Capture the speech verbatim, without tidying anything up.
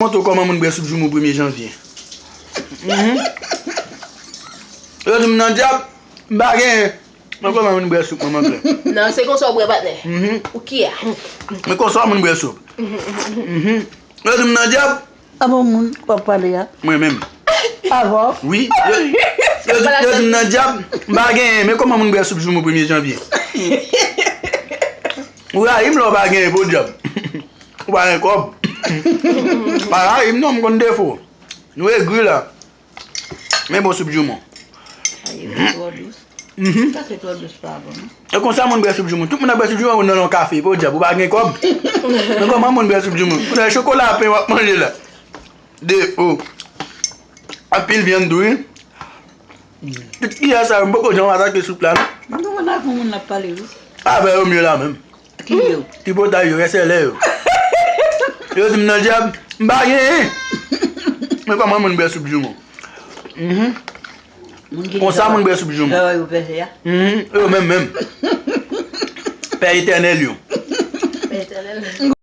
Montre w kòman moun bwè soup joumou premye janvye. Mhm. Yo di m nan dyab, m pa genyen. Men kòman moun bwè soup manman bwè. Non, se konsa w bwè patnè. Mhm. Ou ki a? Men konsa moun bwè soup. Mhm. Yo di m nan dyab. A bon moun w ap pale a? Mwen menm. A bon? Wi. Yo, yo di, yo di m nan dyab, m pa genyen. Men kòman moun bwè soup joumou premye janvye. Ou rayi m lè w pa genyen, podyab. Ou pa gen kòb. Pa rayi m non, m konn defo. Nou egri la. Men bon soup joumou. Ay, e twò dous. Mhm. Sa se twò dous pa bon, non? E konsa moun bwè soup joumou. Tout moun ap bwè soup joumou nan yon kafe, podyab, ou pa gen kòb. Men kòman moun bwè soup joumou? Kounye a chokola pen w ap manje la. Defo. Anpil vyann tou, wi. Tout kiyè sa yo, m poko janm atake soup la, non. M konprann ak yon moun n ap pale, wi. Avè yo m ye la menm. Ki yo? Tripotay yo, S L A yo. Yo di m nan dyab, m pa genyen. Men kòman moun bwè soup joumou? Mhm. Moun ki konsa moun bwè soup joumou. Yo pèse a? Mhm. Yo menm menm. Pè etènèl yo. Pè etènèl.